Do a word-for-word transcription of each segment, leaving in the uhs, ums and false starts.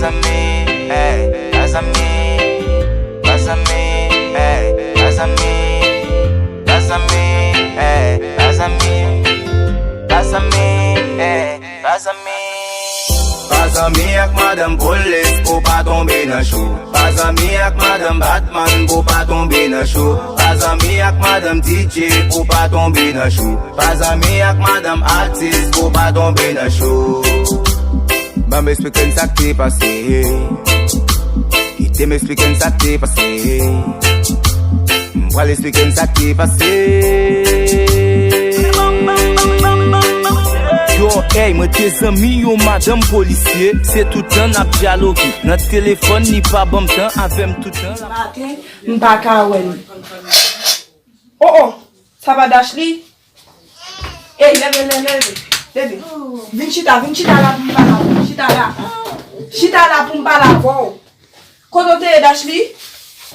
Zanmi, ey, pa zanmi, pa zanmi, ey, pa zanmi, pa zanmi, ey, pa zanmi, pa zanmi, ey, pa zanmi. Pa zanmi ak madanm polis pou w pa tonbe nan cho. Pa zanmi ak madanm batman pou w pa tonbe nan cho. Pa zanmi ak madanm D J pou w pa tonbe nan cho. Pa zanmi ak madanm atis pou w pa tonbe nan cho. Ban m eksplike n sa k te pase. Kite m eksplike n sa k te pase. M pral eksplike n sa k te pase. Yo, ey, mwen te zanmi yon madanm polisye. Se tout tan n ap dyaloge. Nan telefòn, li pa ban m tan avè m tout tan. Maten, m pa ka wè l. Oh, oh, sa pa Dashly? Ey, leve, leve, leve. Leve. Vin chita, vin chita la pou m pale avè w. Chita la. Chita la pou m pale avè w. Kote w te ye, Dashly?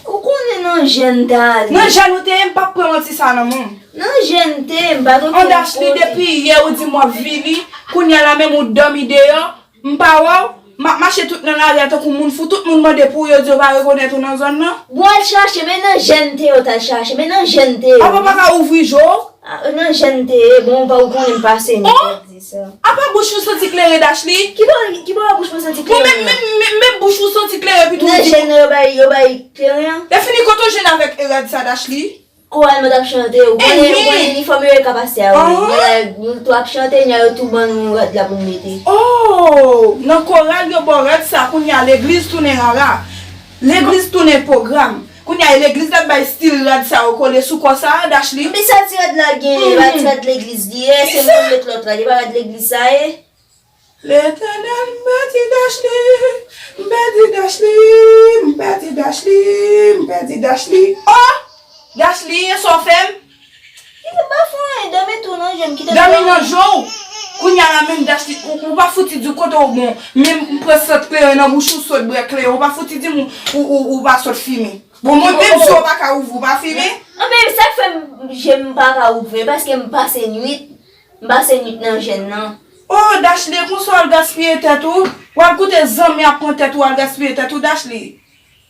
Ou konnen nan jèn ta ale. Nan jèn ou te ye, m p ap pran manti sa nan men w. Nan jèn te ye, m pa gen kote. An, Dashly, depi yè ou di m w ap vini, kounye a la menm ou dòmi deyò. M pa wè w, m ap mache tout nan lari a tankou moun fou, tout moun mande pou ou, yo di yo pa rekonèt ou nan zòn nan. Bon, al chache, men nan jèn te yo t al chache, men nan jèn te yo. Apa w pa ka ouvri je w? Ah, nan jèn te ye, bon, ou pa, ou konnen m pase nou, oh! Di sa. Apa bouch ou santi klere, Dashly? Ki bò, ki bò bouch mwen santi klere? Bon, men, men, men, men bouch ou santi klere, epi tou ou di. Nan jèn nan yo bay, yo bay klere an? Lè fini, kote w jwenn avèk rad sa, Dashly? Koral mwen t ap chante, ou konnen, ou konnen inifòm yo e ka pase a, wi. Mwen la, nou tou ap chante, nya yo tou ban nou rad la pou n mete. Oh, nan koral yo ba w rad sa, kounye a legliz tounen rara. Legliz tounen pwogram. Kounye a e legliz la t bay stil rad sa yo kole sou kò sa a, Dashly. Men sa ti rad la gen, e pa ti rad legliz li ye, se mwen met lòt rad, e pa rad legliz sa ye. Letènèl, m pèdi Dashly, m pèdi Dashly, m pèdi Dashly, m pèdi Dashly. Oh! Dashly, e sa w fè m? Kite m pa fè anyen, dòmi tou nan je m, kite m dòmi. Dòmi nan je w? Kounye a la menm, Dashly, ou, ou pa fouti di kote w bon. Menm m pran sant kleren nan bouch ou, sot bwè kleren, ou pa fouti di m ou, ou, ou, ou pa sot fimen. Bon, mwen menm si w pa ka ouvri, ou pa fimen? Anben, sa k fè m, je m pa ka ouvri, paske m pase nwit. M pase nwit nan jèn nan. Oh, Dashly, konsa w al gaspiye tèt ou? W al koute zanmi ap pran tèt ou, w al gaspiye tèt ou, Dashly.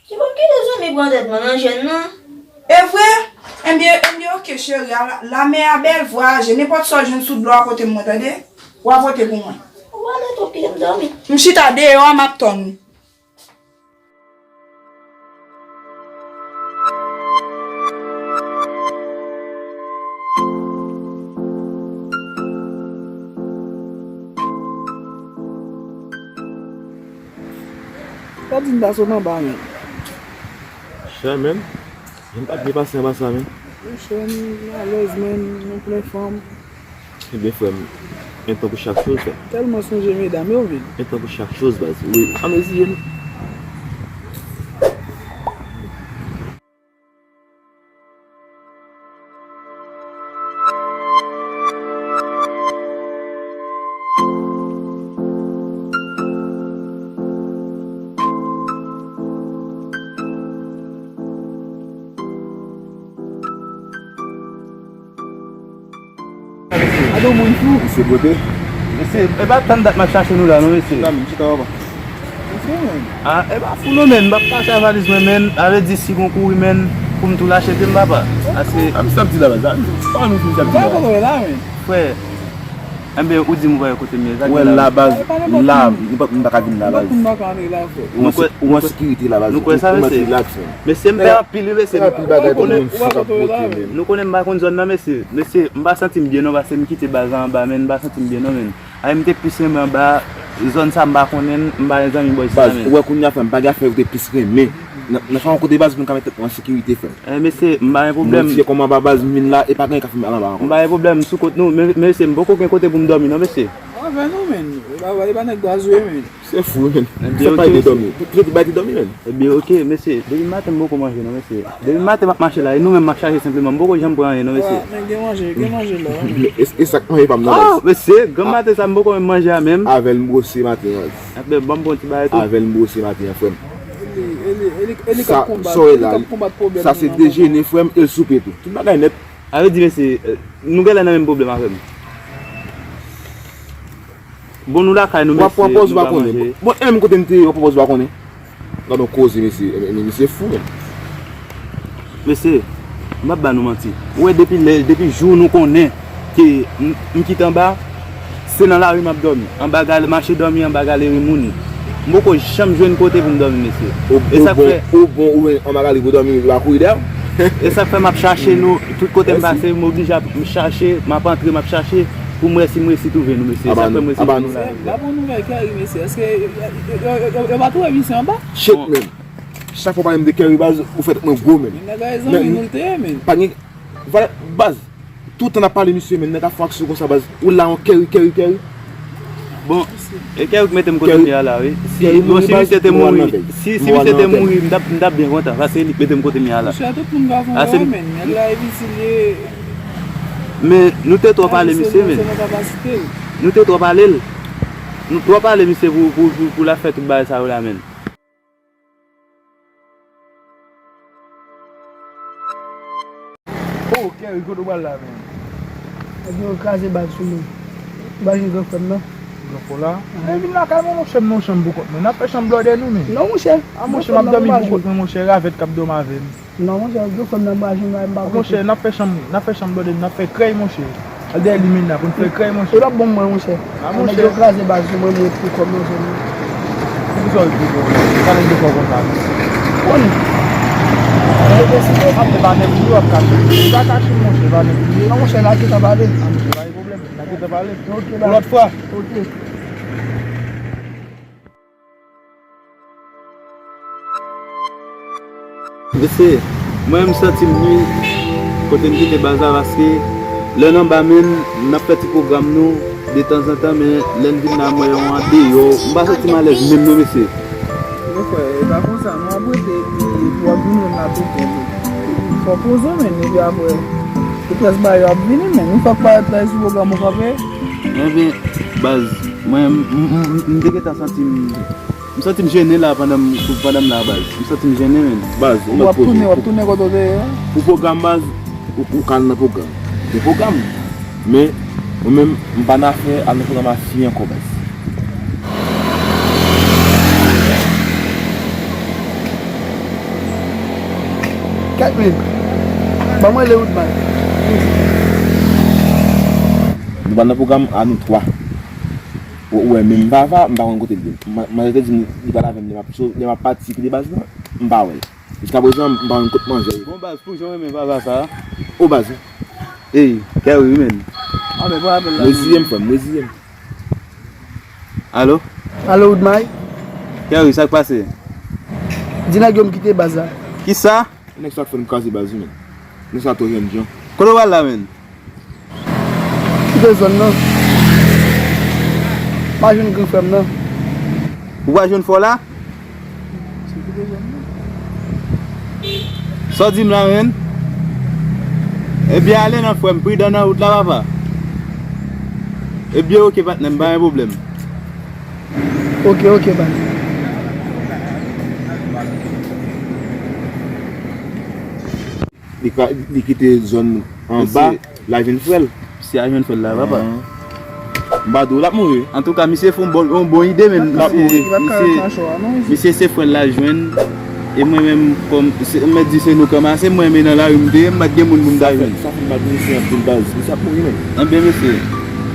Ki pou m kite zanmi pran tèt mwen nan jèn nan? E vre? Enbyen, enbyen, oke, cheri, a la, lanmè a bèl, vwayaje, nenpòt sa w jwenn sou dlo a pote m mwen, tande? W a pote pou mwen. Ou ale tou, kite m dòmi. M chita deyò a, m ap tann ou. Sa di m pa sot anba, men. Chè, men. Jan m pa t byen pase anba sa, men. Monchè, m alèz, men, nou plen fanm. Ebyen, frè m, un temps pour chaque chose, frè m. Tèlman sonje medam yo, men. Un temps pour chaque chose, baz. Wi, ann reziye nou. Gade yon moun fou. Mesye, bote. Mesye, e pa tann dat m ap chache nou la, non, mesye. La, men, chita, papa. Mesye, men. Ah, e pa fou, non, men. M ap pase a valiz mwen, men. A vle di, si gon kouri, men, pou m tou lache pye m, papa. Ase. Ah, m sa ap di la, baz. Ah, pa nou fin sa ap di la. Frè. Enben, ou di m ou pa wè kote m ye. Sa ki la, baz, la, m pa, m pa ka vin la, baz. Ou an sekirite la, baz. Nou kwè sa, mesye. Ou mèt rilaks, men. Mesye, m pè anpil, wi, mesye. Anpil bagay pou moun fou k ap pote, men. Nou konnen m pa konn zòn nan, mesye. Mesye, m pa santi m byen non, paske m kite baz la anba, men m pa santi m byen non, men. Ay, m te plis renmen anba zòn sa, m pa konnen, m pa gen zanmi bò isi la, men. Baz, ou wè kounye a, frè m, pa gen afè ou te plis renmen. Nan, nan sa yon kote, baz, pou n ka mete tèt nou an sekirite, frè m. Eh, mesye, m pa gen pwoblèm. Mwen di kòman anba baz m vin la, e pa gen ka fè m al anba ankò. M pa gen pwoblèm, sou kont nou, men, mesye, m poko gen kote pou m dòmi non, mesye. Avè nou, men. E pa, e pa nèg baz ou ye, men. Se fou, men. Sa pa ede dòmi. Kite bay te dòmi, men. Ebyen, oke, mesye. Depi maten m poko manje non, mesye. Depi maten m ap mache la, e nou menm m ap chache senpleman. M poko janm pran anyen non, mesye. Men gen manje, gen manje la. E, e sa k manje pa m nan baz. Oh, mesye, granm maten sa m poko menm manje a menm. Avè l m bwose maten an. Enben, ban m bon ti bagay tou. Avè l m bwose maten an, frè m. Eli, Eli, Eli, Eli k ap konbat, Eli k ap konbat pwoblèm nan. Sa se dejene, frè m, e l soupe tou. Tout bagay nèt. A vle di, mesye, eh, nou genlè nan menm pwoblèm avè m. Bon, nou lakay nou, mesye, w ap pran pòz ou pa konnen. Bon, e menm kote m te ye, w ap pran pòz ou pa konnen. Gad yon koze, mesye. E, e, mesye fou, menm. Mesye, m p ap ba nou manti. Ou wè, depi lè, depi jou nou konnen ke m, m kite anba, se nan lari m ap dòmi. Anba gale, mache dòmi anba galerie moun. M poko janm jwenn kote pou m dòmi, mesye. E sa k fè, ou bon, ou anba galerie pou dòmi, ou pa kouri dèyè w. E sa k fè m ap chache nou, tout kote m pase, m oblije ap, m chache, m ap antre, m ap chache, pou m wè si m resi twouve nou, mesye. E sa k fè m resi twouve nou la. Ba bon nouvèl, Kerry, mesye. Èske yo, yo, yo, yo, yo pa twouve misye anba? Shit, man. Chak fwa w pale m de Kerry, baz, ou fè tèt mwen gwo, man. Men nèg la e zanmi nou l te ye, men. Pa gen, valè, baz, tout tan n ap pale misye, men nèg ap fè aksyon konsa, baz. Ou la yon Kerry, Kerry, Kerry. Bon, e Kerry k mete m kote m ye a la, wi. Si, bon, si misye te mouri, si, si misye te mouri, m t ap, m t ap byen kontan, paske li k mete m kote m ye a la. Monchè, tout moun ka fè erè, men nèg la e itil ye. Men nou te twò pale misye, men. Nou te twò pale l. Nou twò pale misye pou, pou, pou, pou l ap fè tout bagay sa yo la, men. Oh, Kerry, kote w pral la, men? Ebyen, yo kraze baz sou mwen. M pa jwenn gran frè m nan. Gran frè w la? Men vin lakay mwen, monchè, m nan yon chanm pou kont mwen. N ap fè chanm blòdè nou, men. Non, monchè. A, monchè, m ap dòmi pou kont mwen, monchè, ravèt k ap dòmi avè m. Non, monchè, gran frè m nan, m pa jwenn la, m pa kote. Monchè, n ap fè chanm, n ap fè chanm blòdè nou, n ap fè krèy, monchè. Al dèyè limena pou n fè krèy, monchè. E p ap bon mwen, monchè. A, monchè. Nèg yo kraze baz sou mwen, mwen ret pou kò m nan zòn nan. Poukisa w ret pou kò w la? Sa nèg yo fè w konsa, non? Konnen. Nan ivèsite, ap fè pa nèg yo ap kache. Pa kache m, monchè, pa nèg yo ye. Non, monchè, n a gentan pale. A, monchè, pa gen pwoblèm. N a gentan pale. Ok, baz. Yon lòt fwa. Ok. Mesye, mwen menm m santi m nwi kote m kite baz la, paske lè n anba menm, n ap fè ti pwogram nou detanzantan, men lè n vin la, mwen yon andeyò, m pa santi m alèz menm non, mesye. Monchè, e pa konsa, nou ap rete, epi w ap vin wè n ap rete. Fò poze w menm, epi apre, tout rès bagay yo ap vini, men nou fèk parèt la, e sou pwogram ou kanpe. Enben, baz, mwen, m, m, m, m te gentan santi m M santi m jennen la pandan m, pandan m la, baz. M santi m jennen, menn. Baz, yon lòt koze. W ap tounen, w ap tounen kote w te ye a? Pou pwogram, baz, ou, ou ka al nan pwogram. Gen pwogram. Men, mwen menm, m pa nan afè al nan pwogram a fi ankò, baz. Kèt, men. Ban mwen le wout, baz. Nou pa nan pwogram a nou twa. Ou, ou wè, menm Vava, m pa konn kote l ye. Ma-, Manzè te di m li pral avè m lè m ap, so, lè m ap pati kite baz lan, m pa wè l. Jiskaprezan, m pa konn kot Manzè ye. Bon, baz, pou jan w renmen Vava sa a. O, baz. Ey, Kerry, wi, menn. Anben, pran apèl la. Reziye m, frè m, reziye m. Alo? Alo, Woodmay? Kerry, sa k pase? Di nèg yo m kite baz la. Kisa? Nèg sa k fè n kraze baz, wi, menn. Nèg sa twò jènjan. Kote w pral la, menn? Kite zòn nan. Pa jwenn gran frè m nan. Ou pa jwenn fò la? Sa w di m la, menn? Ebyen, ale non, frè m, pridan nan wout la, papa. Ebyen, oke, patnè m, pa gen pwoblèm. Oke, oke, baz. Li ka, li kite zòn anba, l al jwenn frè l. Misye al jwenn frè l la, papa. M pa di w l ap mouri. Antouka, misye fè yon bon, yon bon ide, men misye, misye, misye se frè l l al jwenn. E mwen menm, kòm, se, m mèt di se nou k ranmase, mwen menm nan lari m te ye, m pa t gen moun pou m ta jwenn. Sa fè m mal pou misye anpil, baz. Misye ap mouri, menn. Anben, mesye,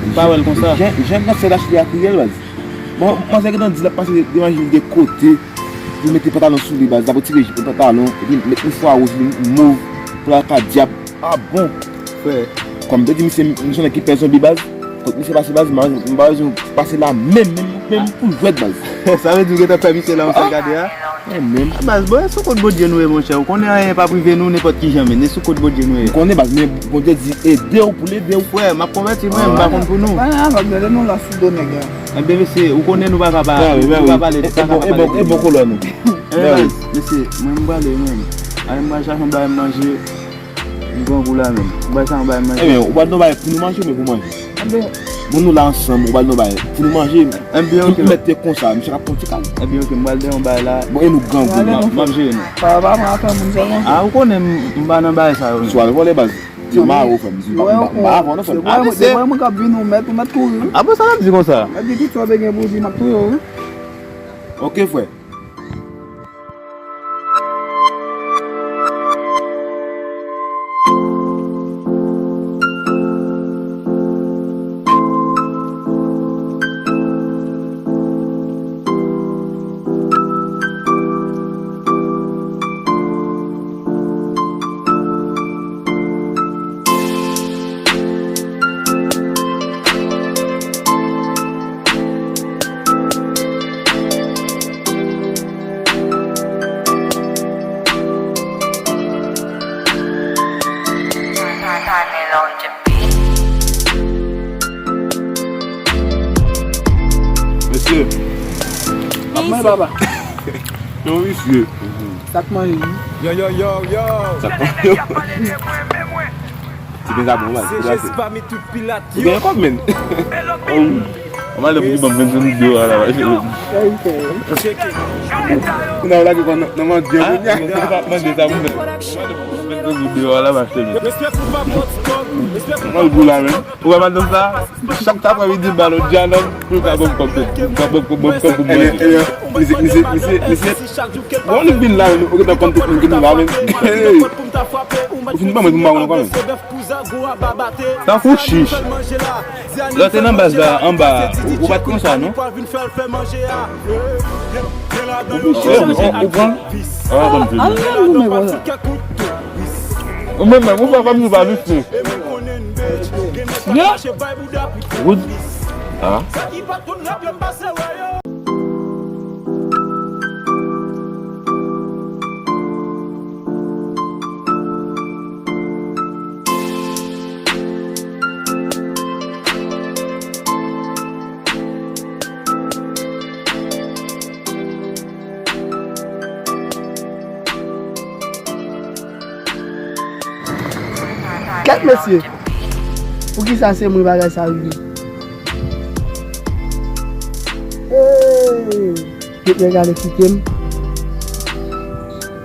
m pa wè l konsa. Jan, jan gansè lach li a kriyèl, baz. Bon, manzè gentan di l ap pase devan jij de kote, pou mete pantalon sou li, baz, l ap retire jip pantalon, epi met yon fwa wouj, li mov, pou l al ka dyab. A bon? Frè. Kòm m te di misye, m se yon nèg ki pè zonbi, baz. Kot misye pase, baz, m pa bezwen pase la menm, menm, menm pou jwèt, baz. Sa vle di w gentan pè misye la, misye gade a? Mwen menm. Baz, bon, e sou kont Bondye nou ye, monchè. Ou konnen anyen p ap rive nou nenpòt ki jan, men e sou kont Bondye nou ye. M konnen, baz, men Bondye di ede w pou l ede w. Frè, m ap konvèti mwen, m pa konn pou nou. Pa gen avòg, rele nou la sou do nèg la. Enben, mesye, ou konnen nou pa ka pa, nou pa pale, nou pa ka pa pale de nou. E bon, e bon, e bon kolòn ou. Enben, baz, mesye, mwen m prale, mwen. Ale m pral chache yon bagay m manje. M grangou la menm. Ou bay sa yon bagay manje. Ebyen, ou pral nan bagay pou nou manje, men pou manje. Enben. Bon, nou la ansanm, ou pral nan bagay pou nou manje. Enben, oke. Mèt te konsa, misye k ap pran ti kal. Enben, oke, m pral dèyè yon bagay la. Bon, e nou grangou, m ap jere nou. Pa, pa pran afè moun sèlman. A, ou konnen m, m pa nan bagay sa yo. Swa l vòlè, baz. Yo mare w, frè m, m pa, m pa, m pa avè w non, frè m. Avè se. Se vre mwen k ap vin, ou mèt, ou mèt kouri wi. A bon, sa l ap di konsa? Mèt di tout sa w te gen pou w di, m ap touye w wi. Ok, frè. Mesye. Ap manje papa. Yon visye. Sa k manje wi. Yo, yo, yo, yo. Sa k manje. Ti pizza bon, man. Se Jezi pami tout pilat yo. Ou gen kòb, men. Mwen lè pou di ban m vennsenk dola la, mache. Ou nan lage kò nan, nan mandye. Ah, mwen te pa mande sa pou mwen. Vennsenk dola la, mache. Respè pou papa Scott. Respè pou papa Scott. Mwen gou la, men. Ou wè madanm sa? Chak ta pran vin di balo dyalòg pou l ka ban m kòb tou. Ban m kòb pou manje. Misye, misye, misye, misye. Bon, li vin la, men ou gentan konn tout moun ki vin la, men. Ou fin ban mwen pou m ba ou non, kanmenm. Tankou chich. Lè w te nan baz la, anba, ou, ou pa t pran sa, non? Ou, ou, ou pran? Ah, bon, al nan goumen konsa. Ou menm, menm, ou fè kòm si w pa visye. Yeah. Good. Ah. Kèt mesye! Poukisa se mwen bagay sa rive? Hey! Tout nèg ale kite m.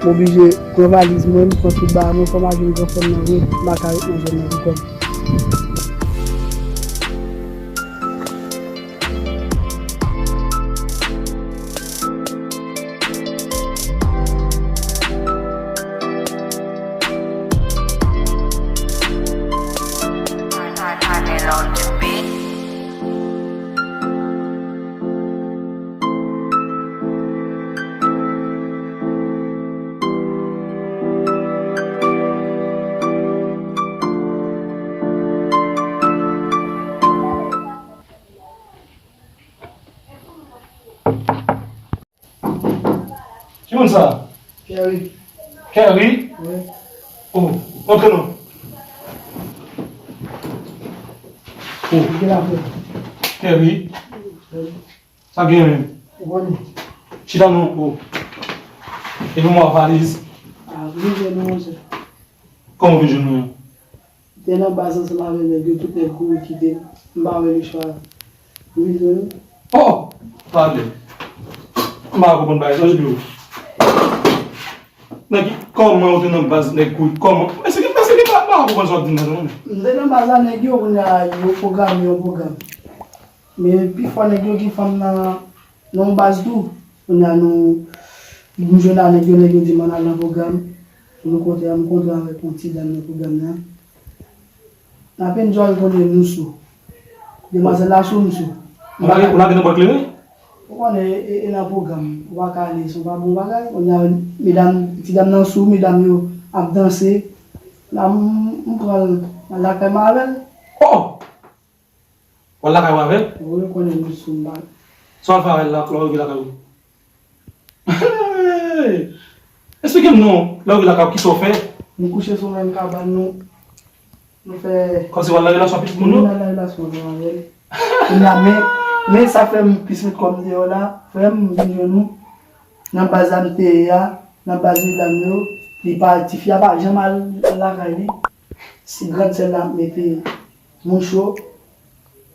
M oblije pran valiz mwen, m pran tout bagay mwen, fò m al jwenn granfrè m nan vre, m pa ka ret nan zòn nan ankò. Ki moun sa? Kerry. Kerry? Wi. Oh, antre non. Oh. Kerry. Wi. Sa gen menm? Ou konnen. Chita non, oh. Epi mwen valiz. Ah, vin jwenn nou, monchè. Kòman w vin jwenn mwen? M te nan baz ansanm avèk nèg yo, tout nèg kouri kite m. M pa wè lechwa. M vin jwenn ou. Oh! Pale. M pa konprann bagay sa, Jibyo. Nèg, kòman ou te nan baz, nèg kouri, kòman? Èske, èske pa, pa konprann sa w ap di m nan, non? M te nan baz la, nèg yo, kounye a, yo pwograme yon pwogram. Men pi fò nèg yo gen fanm nan, nan yon baz tou. Kounye a nou, m jwenn a nèg yo, nèg yo di m ann al nan pwogram. Nou kontre, m kontre avèk yon ti dam nan pwogram nan. N ape enjoy konnen nou sou. Demwazèl la sou m sou. Ou lage, ou lage nan bòt kleren? Ou konnen e, e, e nan pwogram. Ou pa ka ale san pa bon bagay. Kounye a, medam, ti dam nan sou, medam yo ap danse. La, m, m pran l lakay mwen avè l. Oh! Ou al lakay ou avè l? Wi, ou konnen nou sou m pa. Sa w al fè avè l la, lè w rive lakay ou? Eksplike m non, lè w rive lakay ou, kisa w fè? Nou kouche sou menm kabann nou. Nou fè. Kòmsi w al nan relasyon pitit moun yo? Wi, m al nan relasyon ansanm avè l. Kounye a, men, men sa fè m plis met kò m deyò la, frè m, m vin jwenn ou. Nan baz la m te ye a, nan baz medam yo, li pa, tifi a pa janm al lakay li. Se grann sè l la ap mete mouch yo,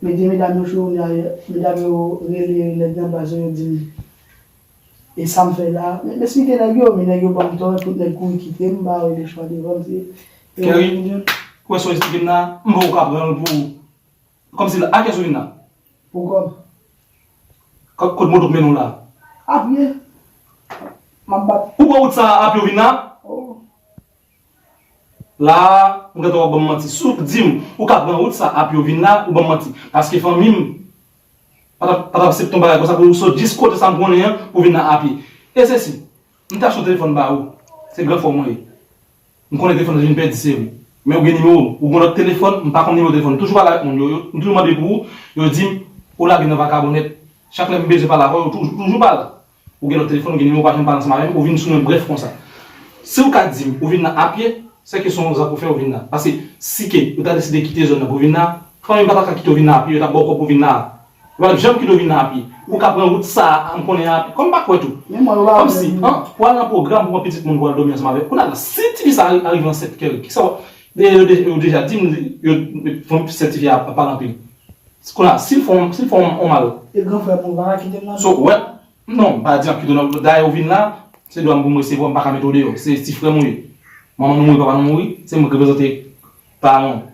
mete medam yo cho, medam yo rele nèg nan baz yo, yo di m, e sa m fè la? Men m eksplike nèg yo, men nèg yo ban m tò, tout nèg kouri kite m, m pa wè lechwa devan m, se Kerry. Wè sa w esplike m la, m pa ka pran l pou, kòmsi la, a kiyès ou vin la? Pou kòm. Kot moto k mennen w la? A pye. M ap bat. Ou pran wout sa a pye ou vin la? Oh. La, ou gentan w ap ban m manti. Si w di m ou ka pran wout sa a pye ou vin la, ou ban m manti. Paske fanmi m pa t ap, pa t ap aksepte yon bagay konsa pou w sot jis kote sa m konnen an pou w vin la a pye. E sesi, m te achte yon telefòn ba ou. Se gran frè w mwen ye. M konnen telefòn nan vin pèdi seri. Men ou gen nimewo m. Ou gen lòt telefòn, m pa konn nimewo telefòn. M toujou pale avèk moun yo, yo, m toujou mande pou ou, yo di m ou lage nan vakabonnèt. Chak lè m bezwen pale avè w, ou toujou, toujou pa la. Ou gen lòt telefòn, ou gen nimewo, ou pa janm pale ansanm avè m, ou vin sou mwen brèf konsa. Si w ka di m ou vin la a pye, se ke se yon zak ou fè ou vin la. Paske si ke ou ta deside kite zòn nan pou vin la, fanmi m pa ta ka kite w vin la a pye, yo t ap ba w kòb pou vin la. Yo pa t ap janm kite w vin la a pye. Ou ka pran wout sa a, m konnen a pye. Kòm m pa kwè tou. Kòmsi, an, pou al nan pwogram, pou pran pitit moun, pou al dòmi ansanm avè l. Kounye a la, si tifi sa a rive ansent kè, kisa w, yo, yo, yo deja di m, yo, fè m sètifye a, a pale anpil. Kounye a, si l fè yon, si l fè yon, yon mal. E gran frè m, ou pa ka kite m nan. So, wè, non, m pa di m ap kite w nan. Dayè, ou vin la, se dwa m pou m resevwa, m pa ka mete w deyò. Se ti frè m ou ye. Manman nou mouri, papa nou mouri, se mwen k reprezante paran w.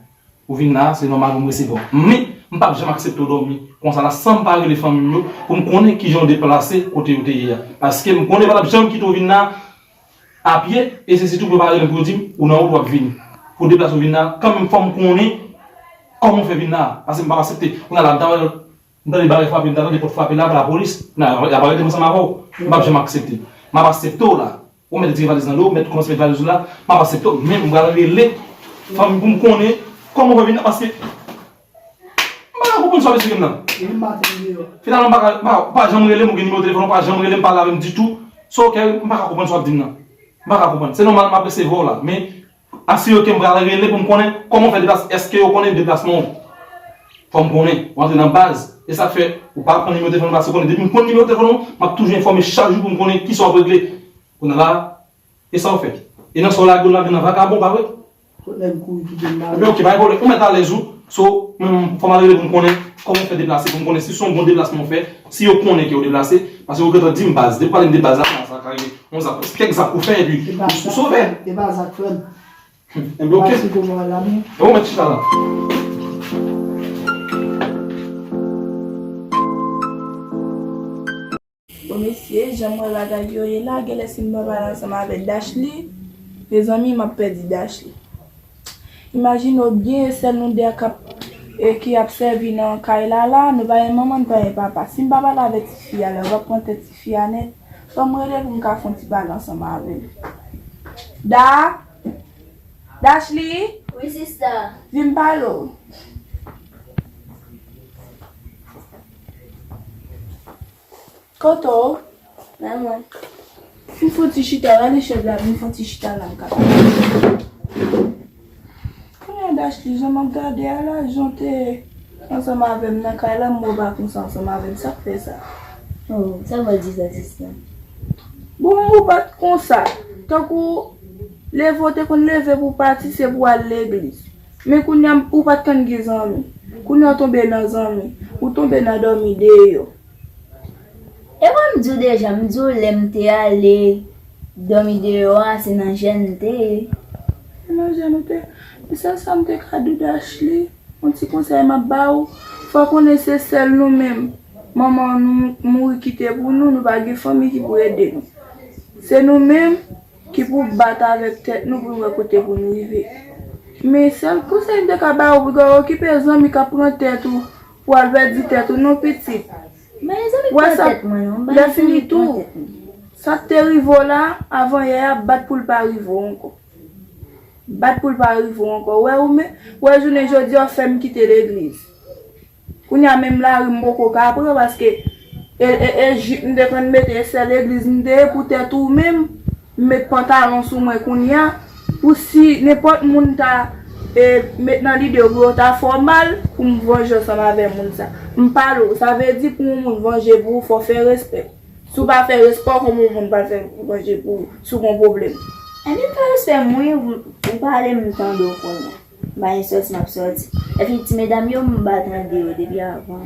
Ou vin la, se nòmal pou m resevwa w. Men, m p ap janm aksepte w dòmi konsa la, san m pa rele fanmi m yo, pou m konnen kijan w deplase kote w te ye a. Paske m konnen yo pa t ap janm kite w vin la a pye, e se sitou pou yo pa rele m pou yo di m ou nan wout w ap vini. Pou w deplase w vin la, kanmenm fò m konnen kòman w fè vin la a. Paske m p ap aksepte. Kounye a la, m ta wè, m tande bagay frape, m ta tande pòt frape la, lapolis, kounye a, y ap arete m ansanm avè w. M p ap janm aksepte. M ap aksepte w la. Ou mèt retire valiz nan do, ou mèt kòmanse met valiz ou la, m ap aksepte w, men m pral rele fanmi pou m konnen kòman w fè vin la, paske m pa ka konprann sa w ap esplike m nan. Li maten deyò. Finalman, m pa ka, m pa, ou pa janm rele m, ou gen nimewo telefòn, ou pa janm rele m, pale avè m ditou. So, ok, m pa ka konprann sa w ap di m nan. M pa ka konprann. Se nòmal, m ap resevwa w la, men asire w ke m pral rele pou m konnen kòman w fè deplase, èske yo konnen deplasman w? Fò m konnen, ou antre nan baz, e sa k fè ou pa pran nimewo telefòn m, paske ou konnen depi m konn nimewo telefòn ou, m ap toujou enfòme chak jou pou m konnen kisa w ap regle. Kounye a la, e sa w fè? E nan sa w lage w lage nan vakabon, pa vre? Kot nèg kouri kite m la? Ebyen, ok, pa gen pwoblèm. Ou mèt alèz ou. So, mwen menm, fò m al rele pou m konnen kòman w fè deplase, pou m konnen si se yon bon deplasman w fè, si yo konnen ke w deplase, paske ou gentan di m baz. Depi w pale m de baz la, sa ka rive. Yon zak, kèk zak ou fè, epi ou sove. E pa zak, frè m. Enben, ok. Pase pou mwen la, men. E ou mèt chita la. Bon, mesye, jan m wè bagay yo ye la, genlè si m pa pale ansanm avèk Dashly, mezanmi, m ap pèdi Dashly. Imajine w byen, e sèl nou de k ap, e ki ap sèvi nan kay la la, nou pa gen manman, nou pa gen papa. Si m pa pale avèk tifi a la, yo p ap pran tèt tifi a nèt. Ban m rele pou m ka fè yon ti pale ansanm avè l. Da! Dashly! Wi, sista. Vin pale w. Kote w? Mwen, mwen. Vin fè yon ti chita, rale chèz la, vin fè yon ti chita la, m ka pale. Kounye a, Dashly, jan m ap gade a la, jan w te ansanm avè m nan kay la, m wè w pa konsa ansanm avè m. Sa k fè sa? Oh, sa vle di sa, sista? Bon, ou pa t konsa. Tankou leve w te konn leve pou w pati, se pou w al legliz. Men kounye a, ou pa t konn gen zanmi. Kounye a, w tonbe nan zanmi. Ou tonbe nan dòmi deyò. E mwen, m di w deja, m di w lè m te ale dòmi deyò a, se nan jèn m te ye. Se nan jèn ou te ye. Men sèl sa m te ka di w, Dashly, yon ti konsèy m ap ba w. Fò w konnen se sèl nou menm. Manman nou mouri kite pou nou, nou pa gen fanmi ki pou ede nou. Se nou menm ki pou bat avèk tèt nou pou n wè kote pou n rive. Men sèl konsèy m te ka ba w, piga w okipe zanmi k ap pran tèt ou, pou w al pèdi tèt ou non, pitit. Wè sa, lè fini tou, sa k te rive w la, avanyè a, bat pou l pa rive w ankò. Bat pou l pa rive w ankò. Wè ou men, wè jounen jodi a, w fè m kite legliz. Kounye a menm lari m poko ka pran paske e, e, e jip m te konn mete, e sèl legliz m te ye poutèt ou menm, m met pantalon sou mwen kounye a, pou si nenpòt moun ta, e, met nan lide yo pou yo ta fè w mal, pou m vanje ansanm avè moun sa. M pale w, sa vle di pou yon moun vanje pou ou, fò w fè respè. Si w pa fè respè w, kòman yon moun pral fè vanje pou ou, si w gen yon pwoblèm? Ebyen, m fè respè m wi, ou, ou pale m tande w kounye a. M pa gen sòti m ap sòti. Epi ti medam yo, m pa tande yo depi avan.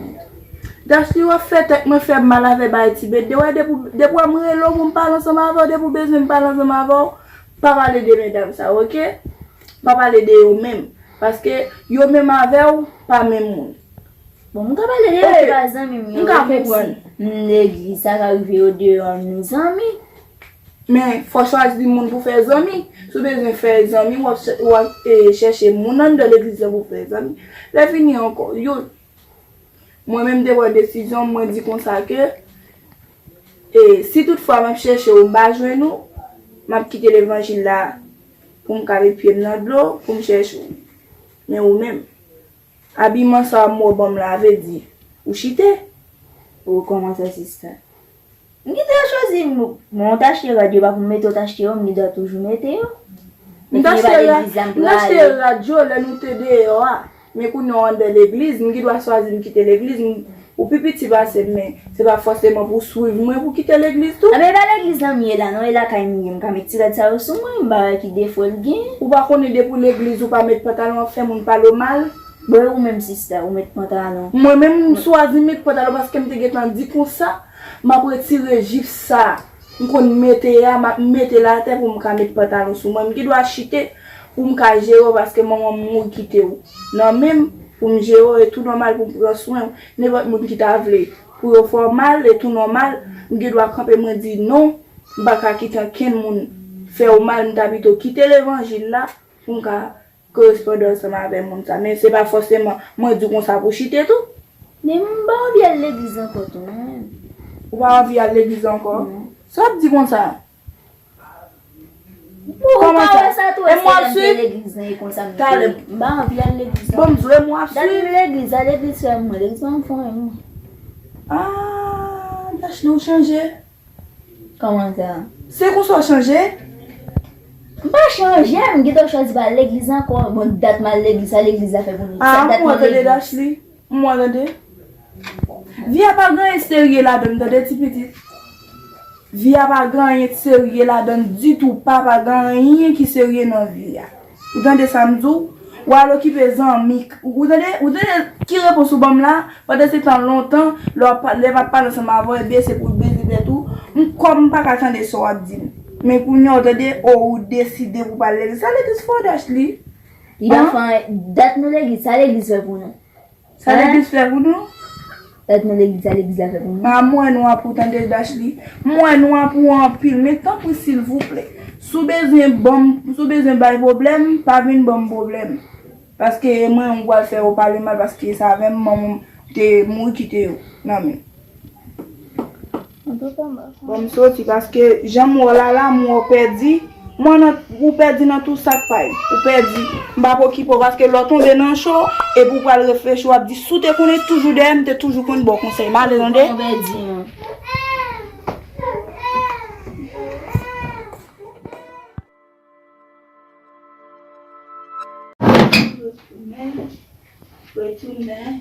Dashly, w ap fè tèt mwen fè m mal avè bay ti bebe. Wè, depi, depi w wè m rele w pou m pale ansanm avè w, depi w bezwen m pale ansanm avè w, pa pale de medam sa, oke? Pa pale de yo menm. Paske yo menm avè w, pa menm moun. Bon, m ka pale de yo, e pa zanmi m yo, menm si m legliz, sa ka rive yo deyò m, nou zanmi. Men, fò chwazi moun pou fè zanmi. Si w bezwen fè zanmi, w ap chè-, w ap, e, chèche moun anndan legliz la pou fè zanmi. Lè fini ankò, yo, mwen menm te pran desizyon, mwen di konsa ke, e, si toutfwa m ap chèche w, m pa jwenn ou, m ap kite levanjil la pou m ka met pye m nan dlo, pou m chèche w. Men ou menm, abiman sa w ap ban m la, vle di, ou chite. Ou kòmanse sista. M gentan chwazi, m, mwen, ou t achte rad yo, pa pou m mete, ou t achte yo, m gen dwa toujou mete yo. M t achte rad, m t achte rad yo lè nou te deyò a. Men kounye a w anndan legliz, m gen dwa chwazi m kite legliz, m, ou pi piti pase m, men se pa fòseman pou w swiv mwen pou w kite legliz tou. Anben, e pa legliz la m ye la, non, e lakay m ye, m ka met ti rad sa yo sou mwen, m pa wè ki defo l gen. Ou pa konnen depi w legliz ou pa met pantalon ap fè moun pale w mal? Bon, e ou menm sista, ou met pantalon? Mwen menm, m chwazi met pantalon paske m te gentan di konsa, m ap retire jip sa m konn mete a, m ap mete l atè pou m ka met pantalon sou mwen. M gen dwa chite pou m ka jere w paske manman m mouri kite w nan men m pou m jere w, e tou nòmal pou m pran swen w. Nenpòt moun ki ta vle pou yo fè w mal, e tou nòmal, m gen dwa kanpe mwen di non, m pa ka kite ankenn moun fè w mal, m ta pito kite levanjil la pou m ka koresponde ansanm avè moun sa. Men se pa fòseman mwen di w konsa pou chite tou. Men m pa anvi al legliz ankò tou, non. Ou pa anvi al legliz ankò? Non. Sa w ap di konsa? Bon, ou pa wè sa tou, èske lè m te legliz lan e konsa m te ye? M pa anvi al legliz ankò. Bon, m di w, e m w ap swiv. Dat m legliz la, legliz fè mwen, legliz pa m fè mwen. Ah, Dachly, ou chanje. Kòman sa? Se konsa w chanje? M pa chanje, m gentan chwazi pa al legliz ankò. Bon, dat m al legliz, sa legliz la fè pou nou? Ah, m wè tande, Dachly. M wè tande. Vi a pa gen anyen serye ladan l, tande, ti pitit. Vi a pa gen anyen serye ladan l ditou. Pa, pa gen anyen ki serye nan vi a. Ou tande sa m di w? W al okipe zanmi. Ou tande, ou tande ki repons ou ban m la? Pandan se tan lontan, lè w ap pa-, lè m ap pale ansanm avè w, ebyen se pou l brize tèt ou. M, kòm m pa ka tande sa w ap di m. Men kounye a, w tande, o, ou deside pou w pa al legliz. Sa legliz fè w, Dachly? Li pa fè anyen. Dat nou legliz, sa legliz fè pou nou? Sa legliz fè pou nou? Dat nou legliz, sa legliz la fè pou nou? A, m wè nwa pou w tande, Dachly. M wè nwa pou w anpil, men tanpri, silvouplè. Si w bezwen ban m, si w bezwen bay pwoblèm, pa vin ban m pwoblèm. Paske e mwen menm ou pral fè yo pale mal, paske se avè m manman m te mouri kite yo nan men. Antouka, m pa Bon, m soti paske jan m wè w la la, m wè w pèdi. M wè nan, ou pèdi nan tou sa k pa w. Ou pèdi. M p ap okipe w paske lè w tonbe nan cho, epi w pral reflechi, w ap di, "Si w te konnen toujou dèyè m, m te toujou konn ba w konsèy." M ale, tande? Ou pèdi, non. Retounen. Retounen.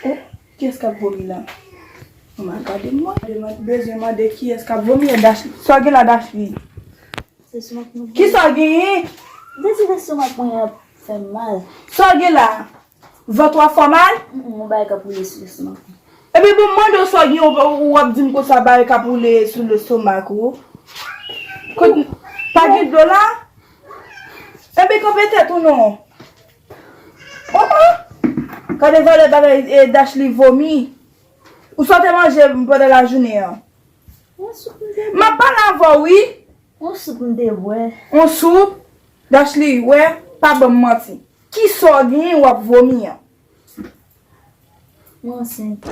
Oh, kiyès k ap vomi la? Manman, gade mwen. Mwen bezwen mande kiyès k ap vomi, e Dachly. Sa w gen la, Dachly? Se sou mwen. Kisa w genyen? M te di lestomak mwen ap fè m mal. Sa w gen la? Vant ou ap fè w mal? Mm, mm, yon bagay k ap woule sou lestomak mwen. Ebyen, bon, m mande w sa w gen, w, w ap di m konsa bagay k ap woule sou lestomak ou. Kot, pa gen dlo la? Ebyen, kanpe tèt ou non. Oh, oh! Gade valè bagay, e, Dachly vomi. Ou sa w te manje pandan lajounen an? Yon soup m te bwè. M ap pale avè w, wi. Yon soup m te bwè. Yon soup? Dachly, wè, pa ban m manti. Kisa w genyen w ap vomi an? Mwen ansent.